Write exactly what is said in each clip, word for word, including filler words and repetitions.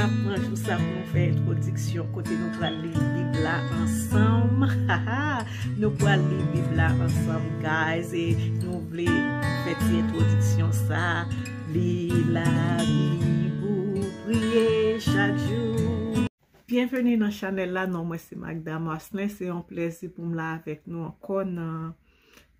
N ap pran jou sa pou nou fè entwodiksyon kote nou pral li Bib la ansanm. Nou pral li Bib la ansanm, guys, e nou vle fè ti entwodiksyon sa. Li Labib ou priye chak jou. Byenveni nan chanèl la, non mwen se Magda Marcelin, se yon plèzi pou m la avèk nou ankò nan,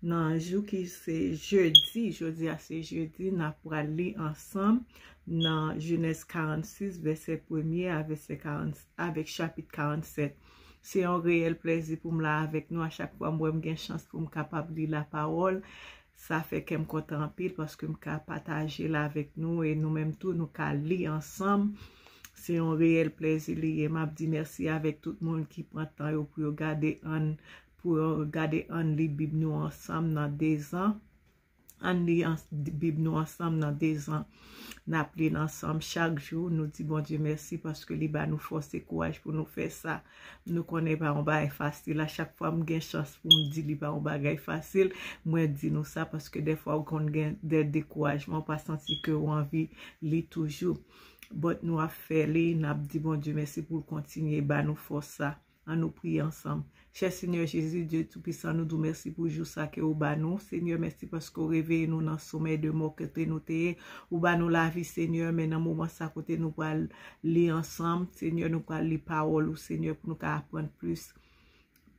nan jou ki se jedi, jodi a se jedi, n ap pral li ansanm nan Jenèz karannsis, vèsè premye a vèsè karant, avèk chapit karannsèt. Se yon reyèl plèzi pou m la avèk nou a chak fwa m wè m gen chans pou m kapab li lapawòl. Sa fè kè m kontan anpil paske m ka pataje l avèk nou e nou menm tou nou ka li ansanm. Se yon reyèl plèzi li ye. M ap di mèsi avèk tout moun ki pran tan yo pou yo gade ann, pou yo gade ann li Bib nou ansanm nan dezan. Ann li ans, Bib nou ansanm nan dezan. N ap li l ansanm chak jou. Nou di Bondye mèsi paske li ba nou fòs e kouraj pou nou fè sa. Nou konnen pa yon bagay fasil. A chak fwa m gen chans pou m di li pa yon bagay fasil, mwen di nou sa paske dèfwa ou konn gen de dekourajman, ou pa santi ke ou anvi li toujou. But nou ap fè li, n ap di Bondye mèsi pou l kontinye ba nou fòs sa. An nou priye ansanm. Chè Senyè Jezi, Dye Toupisan, nou di w mèsi pou jou sa ke ou ba nou. Senyè, mèsi paske ou reveye nou nan somèy de mò kote nou te ye. Ou ba nou lavi, Senyè, men nan moman sa kote nou pral li ansanm, Senyè, nou pral li pawòl ou, Senyè, pou nou ka aprann plis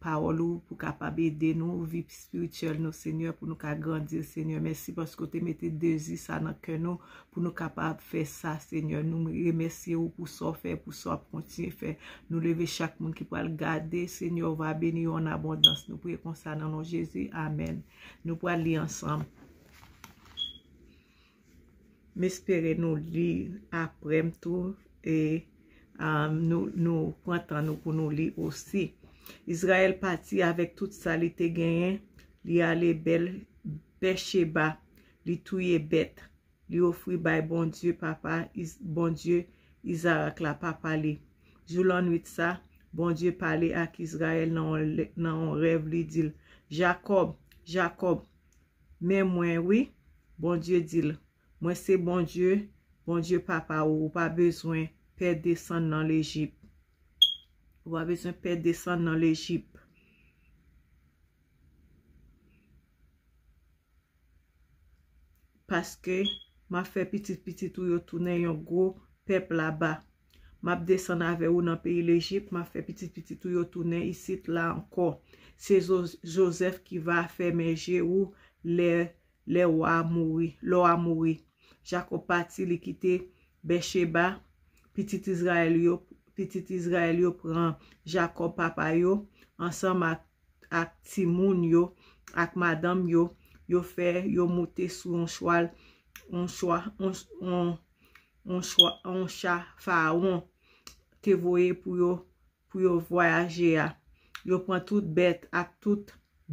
pawòl ou, pou kapab ede nou, vi espirityèl nou, Senyè, pou nou ka grandi, Senyè. Mèsi paske ou te mete dezi sa nan kè nou, pou nou kapab fè sa, Senyè. Nou remèsye ou pou sa w fè, pou sa w ap kontinye fè. Nou leve chak moun ki pral gade, Senyè, ou va beni yo an abondans. Nou priye konsa nan non Jezi. Amèn. Nou pral li ansanm. M espere nou li apre m tou, e, um, nou, nou pran tan nou pou nou li osi. Izrayèl pati avèk tout sa li te genyen, li ale Bèl, Bècheba, li touye bèt, li ofri bay Bondye papa, Iz, Bondye Izarak la, papa li. Jou lannwit sa, Bondye pale ak Izrayèl nan yon lè, nan yon rèv, li di l, Jakòb, Jakòb. Men mwen wi, Bondye di l, mwen se Bondye, Bondye papa ou, ou pa bezwen pè desann nan Lejip. Ou pa bezwen pè desann nan Lejip. Paske m ap fè pitit pitit ou yo tounen yon gwo pèp laba. M ap desann avè ou nan peyi Lejip, m ap fè pitit pitit ou yo tounen isit la ankò. Se Zo, Jozèf ki va fèmen je ou lè, lè w a mouri, lè w a mouri. Jakòb pati, li kite Bècheba, pitit Izrayèl yo, pitit Izrayèl yo pran Jakòb papa yo, ansanm ak, ak timoun yo, ak madanm yo, yo fè yo moute sou yon chwal, yon chwa, yon, yon, yon chwa, yon cha Farawon te voye pou yo, pou yo vwayaje a. Yo pran tout bèt ak tout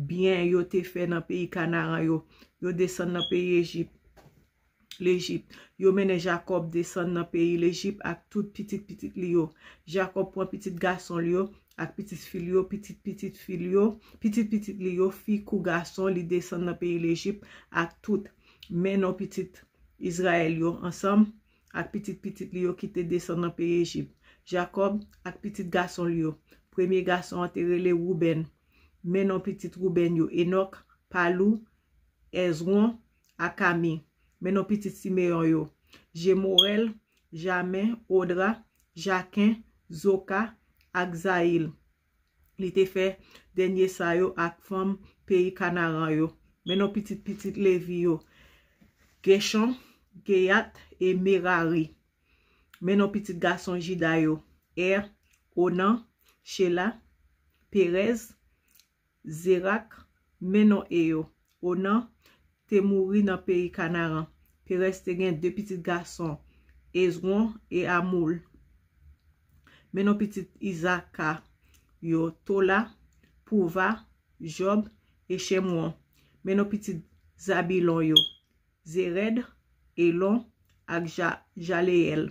byen yo te fè nan peyi Kanaran yo. Yo desann nan peyi Ejip. Lejip. Yo mennen Jakòb desann nan peyi Lejip ak tout pitit pitit li yo. Jakòb pran pitit gason l yo ak pitit fi l yo, pitit pitit fi l yo, pitit pitit li yo, fi kou gason, li desann nan peyi Lejip ak tout. Men non pitit Izrayèl yo ansanm ak pitit pitit li yo ki te desann nan peyi Ejip. Jakòb ak pitit gason l yo. Premye gason an te rele Woubèn. Men non pitit Woubèn yo, Enòk, Palou, Èzwon, ak Ami. Men non pitit Simeyon yo, Jemorèl, Jamen, Odra, Jaken, Zoka, ak Zayil. Li te fè dènye sa yo ak fanm peyi Kanaran yo. Men non pitit pitit Levi yo, Gèchon, Geyat, e Merari. Men non pitit gason Jida yo, È, Onan, Chela, Perèz, Zerak. Men non E yo, Onan te mouri nan peyi Kanaran. Perèz te gen de pitit gason, Ezwon e Amoul. Men non pitit Izaka yo, Tola, Pouva, Jòb, e Chemwon. Men non pitit Zabilon yo, Zerèd, Elon, ak Ja, Jaleyèl.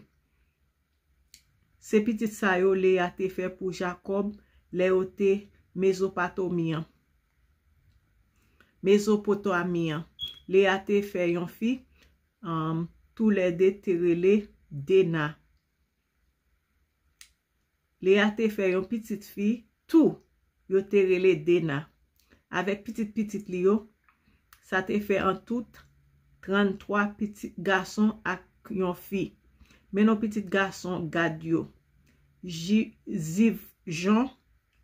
Se pitit sa yo Leya te fè pou Jakòb lè yo te Mezopatomi an. Mezopotami an. Leya te fè yon fi, um, toulède te rele Dena. Leya te fè yon pitit fi tou, yo te rele Dena. Avèk pitit pitit li yo, sa te fè an tout tranntwa pitit gason ak yon fi. Men non pitit gason Gad yo: Ji- Zivjon,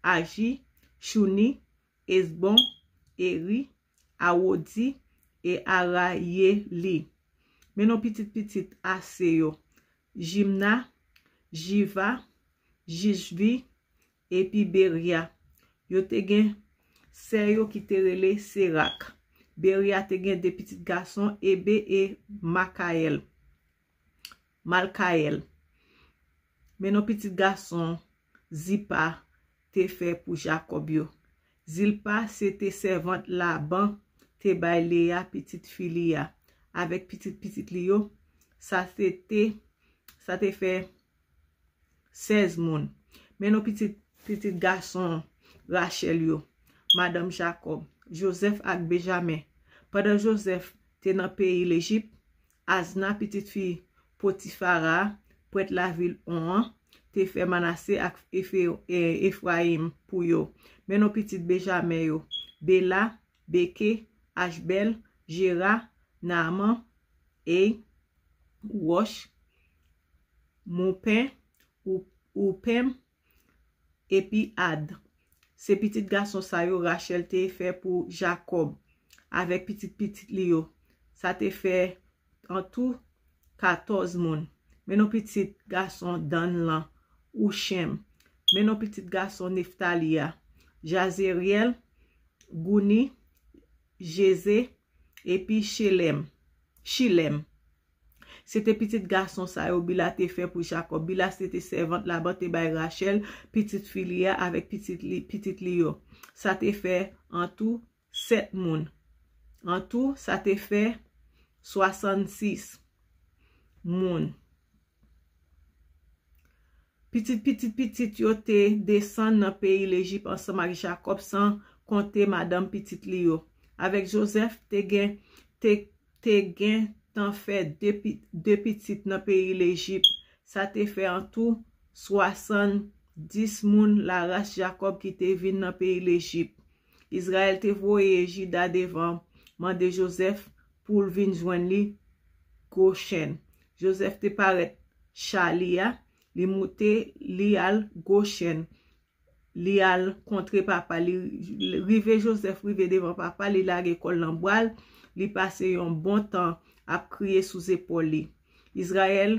Aji, Chouni, Esbon, Eri, Awodi e Arayeli. Men non pitit pitit Ase yo: Jimna, Jiva, Jijvi epi Berya. Yo te gen sè yo ki te rele Serak. Berya te gen de pitit gason, Ebe e Makayèl. Malkayèl. Men non pitit gason Zipa te fè pou Jakòb yo. Zilpa se te sèvant Laban te bay Leya, pitit fi li a, avèk pitit pitit li yo. Sa se te sa te fè sèz moun. Men non pitit pitit gason Rachèl yo, madanm Jakòb: Jozèf ak Benjamen. Pandan Jozèf te nan peyi Lejip, Azna, pitit fi Potifara, prèt lavil On an, te fè Manase ak Efe- e- Efrayim pou yo. Men non pitit Benjamen yo: Bela, Beke, Achbèl, Jera, Naaman, Ey, Wòch, Moupen, Ou- Oupem epi Ad. Se pitit gason sa yo Rachèl te fè pou Jakòb avèk pitit pitit li yo. Sa te fè an tou katòz moun. Men non pitit gason Dann lan: Ouchem. Men non pitit gason Neftali a: Jazeryèl, Gouni, Jeze epi Chelèm. Chilèm. Se te pitit gason sa yo Bila te fè pou Jakòb. Bila se te sèvant Laban te bay Rachèl, pitit fi li a, avèk pitit li, pitit li yo. Sa te fè an tou sèt moun. An tou, sa te fè swasannsis moun. Pitit pitit pitit yo te desann nan peyi Lejip ansanm ak Jakòb, san konte madanm pitit li yo. Avèk Jozèf te gen te te gen tan fè de, pi- de pitit nan peyi Lejip. Sa te fè an tou swasanndis moun laras Jakòb ki te vin nan peyi Lejip. Izrayèl te voye Jida devan mande Jozèf pou l vin jwenn li Gochen. Jozèf te parèt cha li a, li moute, li al Gochen. Li al kontre papa li. Rive Jozèf rive devan papa li, lage kò l nan bra l, li pase yon bon tan ap kriye sou zepòl li. Izrayèl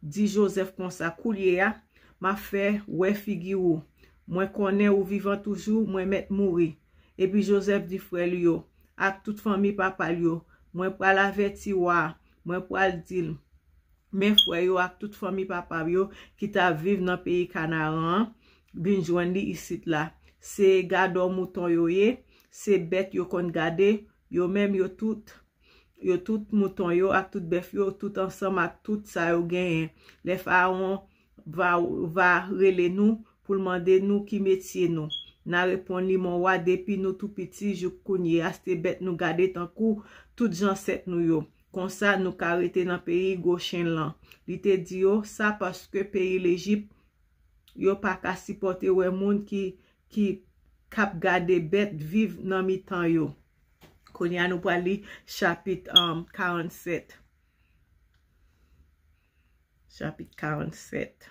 di Jozèf konsa: Koulye a, m ap fè wè figi ou. Mwen konnen ou vivan toujou, mwen mèt mouri. Epi Jozèf di frè l yo ak tout fanmi papa l yo: Mwen pral avèti wa a, mwen pral di l, men frè yo ak tout fanmi papa yo ki t ap viv nan peyi Kanaran an vin jwenn li isit la. Se gadò mouton yo ye, se bèt yo konn gade, yo menm yo tout, yo tout mouton yo ak tout bèf yo, tout ansanm ak tout sa yo genyen. Lè Farawon va, va rele nou pou l mande nou ki metye nou, n a reponn li: Mon wa, depi nou tou piti jouk kounye a, se bèt nou gade tankou tout zansèt nou yo. Konsa, nou ka rete nan peyi Gochen lan. Li te di yo sa paske peyi Lejip yo pa ka sipòte wè moun ki, ki k ap gade bèt viv nan mitan yo. Kounye a, nou pral li chapit, um, karannsèt. Chapit karannsèt.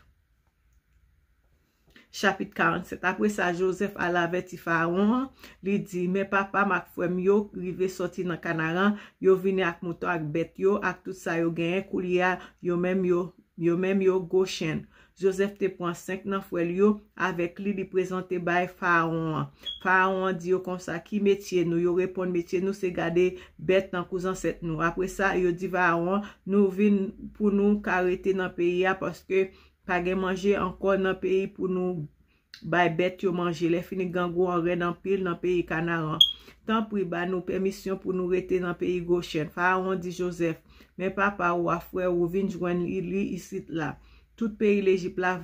Chapit karannsèt. Apre sa, Jozèf al avèti Farawon an. Li di: Men papa m ak frè m yo rive sòti nan Kanaran. Yo vini ak mouton ak bèt yo, ak tout sa yo genyen. Koulye a, yo menm yo, yo menm yo Gochen. Jozèf te pran senk nan frè l yo avèk li, li prezante bay Farawon an. Farawon an di yo konsa: Ki metye nou? Yo reponn: Metye nou se gade bèt tankou zansèt nou. Apre sa, yo di Farawon: Nou vin pou nou ka rete nan peyi a, paske pa gen manje ankò nan peyi pou nou bay bèt yo manje. Lèfini, grangou an rèd anpil nan peyi Kanaran. Tanpri, ba nou pèmisyon pou nou rete nan peyi Gochen. Farawon di Jozèf: Men papa ou a, frè ou, vin jwenn li, li isit la. Tout peyi Lejip la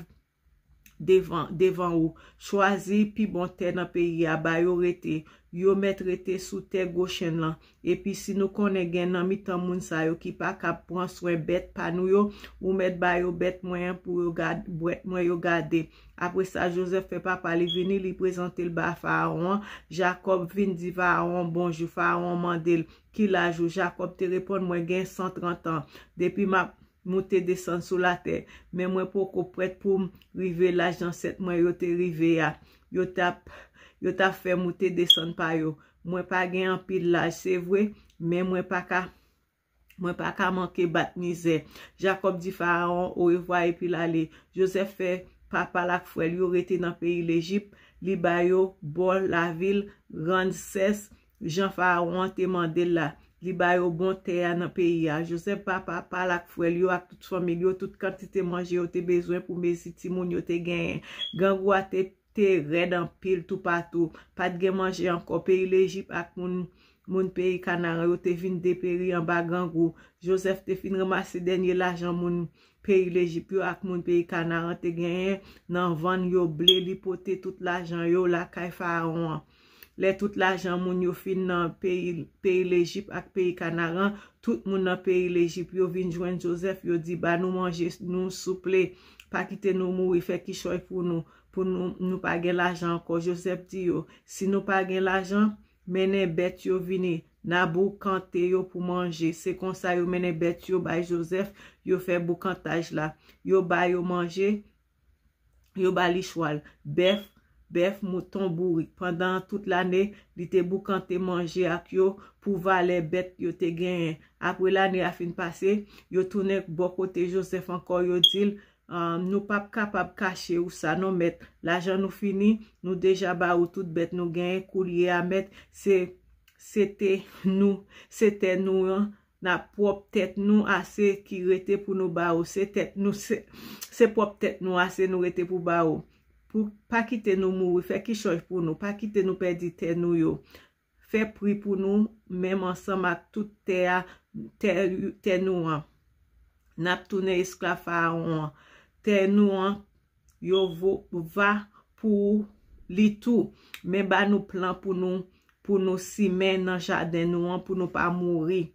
devan, devan ou. Chwazi pi bon tè nan peyi a, ba yo rete. Yo mèt rete sou tè Gochenn lan. Epi si nou konnen gen nan mitan moun sa yo ki pa kab pran swen bèt pa nou yo, ou mèt ba yo bèt mwen an pou yo gad, bèt mwen yo gade. Apre sa, Jozèf fè papa li vini, li prezante l ba Farawon an. Jakòb vin di Farawon bonjou. Farawon mande l, "Ki laj ou?" Jakòb te reponn, "Mwen gen san trant an. Depi m ap moute desann sou latè, men mwen poko prèt pou m rive laj zansèt mwen yo te rive a. Yo t ap, yo t ap fè moute desann pa yo. Mwen pa gen anpil laj, se vre, men mwen pa ka, mwen pa ka manke bat mizè." Jakòb di Farawon orevwa epi l ale. Jozèf fè papa l ak frè l yo rete nan peyi Lejip. Li ba yo bò lavil Ramsès, jan Farawon an te mande l la. Li ba yo bon tè a nan peyi a. Jozèf ba papa l ak frè l yo ak tout fanmi l yo tout kantite manje yo te bezwen pou mezi timoun yo te genyen. Grangou a te, te rèd anpil toupatou. Pa t gen manje ankò. Peyi Lejip ak moun, moun peyi Kanaran yo te vin deperi anba grangou. Jozèf te fin ranmase dènye lajan moun peyi Lejip yo ak moun peyi Kanaran te genyen nan vann yo ble, li pote tout lajan yo lakay Farawon an. Lè tout lajan moun yo fin nan peyi, peyi Lejip ak peyi Kanaran, tout moun nan peyi Lejip yo vin jwenn Jozèf, yo di, "Ba nou manje nou souple, pa kite nou mouri, fè kichòy pou nou, pou nou, nou pa gen lajan ankò." Jozèf di yo, "Si nou pa gen lajan, mennen bèt yo vini, n a boukante yo pou manje." Se konsa yo mennen bèt yo bay Jozèf, yo fè boukantaj la. Yo ba yo manje, yo ba li chwal, bèf, bèf, mouton, bourik. Pandan tout lane, li te boukante manje ak yo pou valè bèt yo te genyen. Apre lane a fin pase, yo tounen bò kote Jozèf ankò, yo di l, "Ah, nou p ap kapab kache ou sa non, mèt. Lajan nou fini, nou deja ba ou tout bèt nou genyen. Koulye a, mèt, se, se te nou, se tè nou an, n ap pwòp tèt nou ase ki rete pou nou ba ou. Se tèt nou, se, se pwòp tèt nou ase nou rete pou ba ou. Pou pa kite nou mouri, fè kichòy pou nou, pa kite nou pèdi tè nou yo. Fè pri pou nou, menm ansanm ak tout tè a, tè, tè nou an. N ap tounen esklav Farawon an. Tè nou an, yo vo, va pou li tou. Men ba nou plan pou nou, pou nou simen nan jaden nou an, pou nou pa mouri,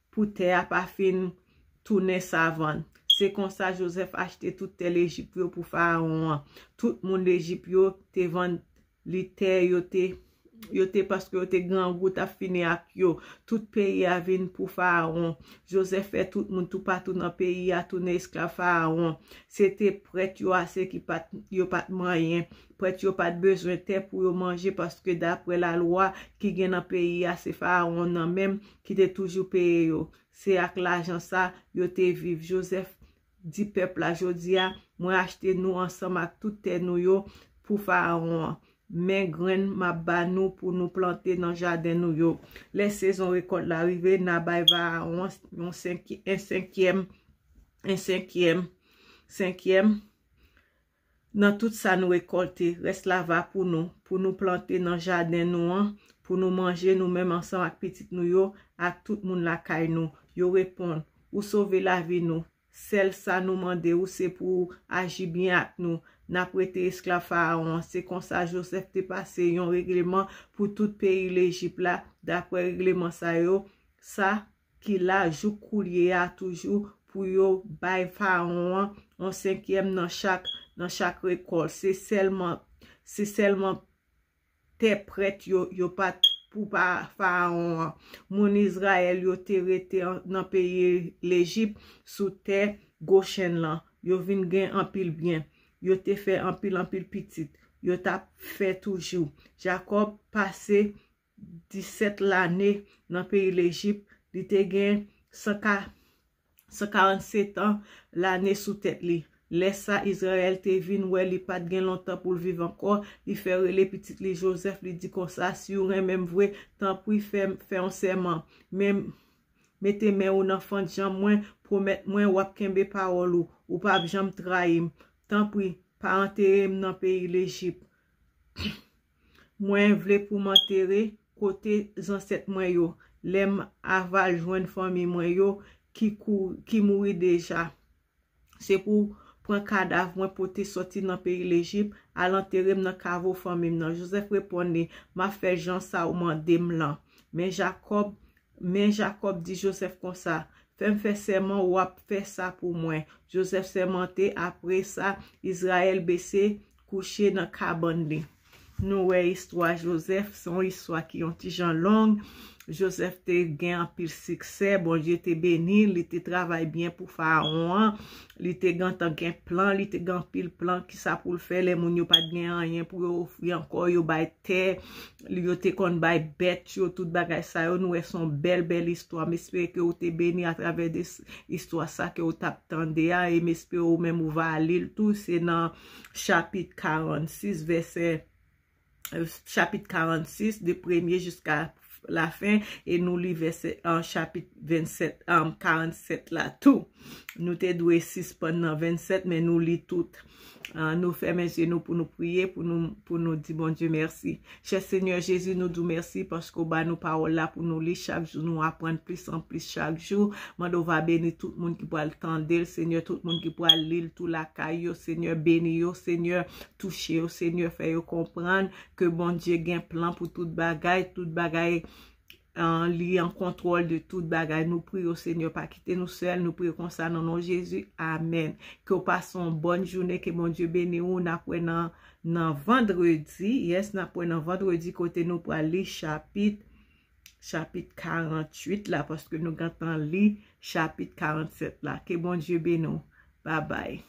pou tè a pa fin tounen savann." Se konsa Jozèf achte tout tè Lejip yo pou Farawon an. Tout moun Lejip yo te vann li tè yo te, yo te, paske yo te grangou, t ap fini ak yo. Tout peyi a vin pou Farawon. Jozèf fè tout moun toupatou nan peyi a tounen esklav Farawon. Se te prèt yo ase ki pa t, yo pa t manyen. Prèt yo pa t bezwen tè pou yo manje, paske dapre lalwa ki gen nan peyi a, se Farawon nan menm ki te toujou peye yo. Se ak lajan sa yo te viv. Jozèf di pèp la, "Jodi a, mwen achte nou ansanm ak tout tè nou yo pou Farawon an. Men grenn m ap ba nou pou nou plante nan jaden nou yo." Lè sezon rekòt la rive, n a bay Farawon yon senk-, en senkyèm, en senkyèm, senkyèm nan tout sa nou rekòlte. Rès la va pou nou, pou nou plante nan jaden nou an, pou nou manje nou menm ansanm ak pitit nou yo, ak tout moun lakay nou. Yo reponn, "Ou sove lavi nou. Sèl sa nou mande ou se pou ou aji byen ak nou. N ap rete esklav Farawon an." Se konsa Jozèf te pase yon regleman pou tout peyi Lejip la, dapre regleman sa yo, sa ki la jouk koulye a toujou, pou yo bay Farawon an yon senkyèm nan chak, nan chak rekòt. Se sèlman, se sèlman tè prèt yo, yo pa t pou pa Farawon an. Moun Izrayèl yo te rete an, nan peyi Lejip sou tè Gochenn lan. Yo vin gen anpil byen. Yo te fè anpil, anpil pitit. Yo t ap fè toujou. Jakòb pase disèt lane nan peyi Lejip. Li te gen san ka, san karannsèt an lane sou tèt li. Lè sa, Izrayèl te vin wè li pa t gen lontan pou l viv ankò. Li fè rele pitit li Jozèf, li di konsa, "Si w renmen m vre, tanpri fè, fè yon sèman. Men, mete men ou nan fannm jan mwen, pwomèt mwen w ap kenbe pawòl ou, ou p ap janm trayi m. Tanpri, pa antere m nan peyi Lejip. Mwen vle pou m antere kote zansèt mwen yo, lè m ava jwenn fanmi mwen yo ki kou, ki mouri deja. Se pou, Pran kadav mwen, pote sòti nan peyi Lejip, al antere m nan kavo fanmi m nan. Jozèf reponn li, m ap fè jan sa w mande m lan. Men Jakòb, men Jakòb di Jozèf konsa, fè m fè sèman w ap fè sa pou mwen. Jozèf sèmante, apre sa, Izrayèl bese kouche nan kabann li. Nou wè istwa Jozèf, se yon istwa ki yon ti jan long. Jozèf te gen anpil siksè, Bondye te beni, li te travay byen pou Farawon an, li te gentan gen plan, li te gen anpil plan, kisa pou l fè, lè moun yo pa t gen anyen pou yo ofri ankò, yo bay tè, yo te konn bay bèt yo, tout bagay sa yo, nou wè se yon bèl, bèl istwa. M espere ke ou te beni atravè de s- istwa sa ke ou t ap tande a, e m espere ou menm ou va li l tou, se nan chapit karannsis, vèsè chapit karannsis, de premye jiska lafen, e nou li vèsè an chapit vennsèt, an karannsèt la tou. Nou te dwe sispann nan vennsèt, men nou li tout. Ah, nou fèmen zye nou pou nou priye, pou nou, pou nou di Bondye mèsi. Chè Senyè Jezi, nou di w mèsi paske w ba nou pawòl la pou nou li chak jou, nou aprann plis an plis chak jou. Mande w va beni tout moun ki pral tande l, Senyè, tout moun ki pral li l tou lakay yo, Senyè, beni yo, Senyè, touche yo, Senyè, fè yo konprann ke Bondye gen plan pou tout bagay, tout bagay, ah, li an kontwòl de tout bagay. Nou priye w, Senyè, pa kite nou sèl, nou priye konsa nan non Jezi, amèn. Ke w pase yon bòn jounen, ke Bondye beni w, n ap wè nan, nan vandredi, yes, n ap wè nan vandredi kote nou pral li chapit, chapit karannwit la, paske nou gentan li chapit karannsèt la. Ke Bondye beni w, babay.